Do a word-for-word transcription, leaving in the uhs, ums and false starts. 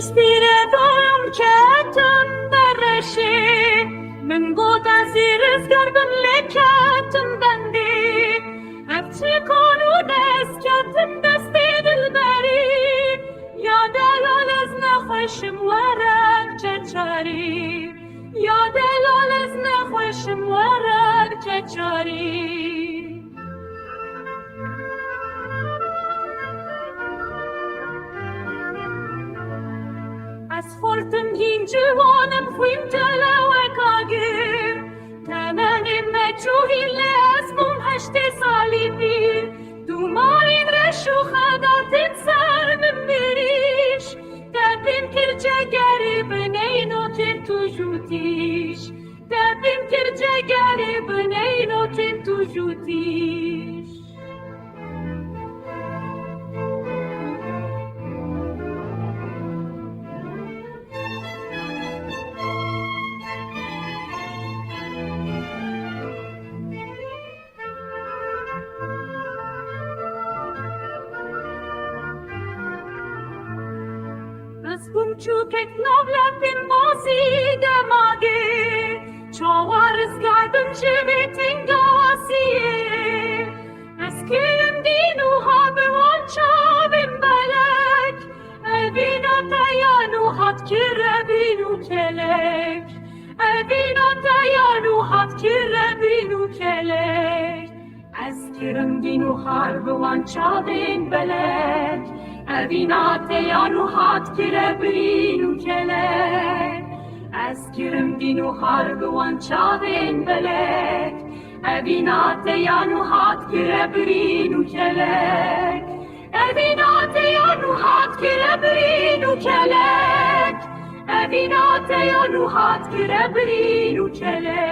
Stîre dom ketim bereşê, min got ez ê rizgar bim lê ketim bendê. Ev çikan û dest ketim destê dilberî. Ya delal ez nexweşim were çeçarî. Ya delal ez nexweşim were çeçarî. Ez xortim hîn ciwan im xwîn telewek agir. Temenê me çû hîn lê ez bûm heştê salî pîr. Dûmarên reş û xedatên ser min mirîş. Te bîn kir cegerê bineyno têr tu jûtîş. Te bîn kir cegerê bineyno têr tu jûtîş. Ez bûm çûkek nav lepên bazî demagê, çawa rizgar bim ji vê tengasiyê. Ez kirim dîn û ha bi wan çavên belek, evîna te ya nû hat kire bîn û kelek. Evîna te ya nû hat kire bîn û kelek. Ez kirim dîn û har bi wan çavên belek. Evîna te ya nû hat kire bîn û kelek. Ez kirim dîn û har bi wan çavên belek. Evîna te ya nû hat kire birîn û kelek. Evîna te ya nû hat kire birîn û kelek. Evîna te ya nû hat kire birîn û kelek.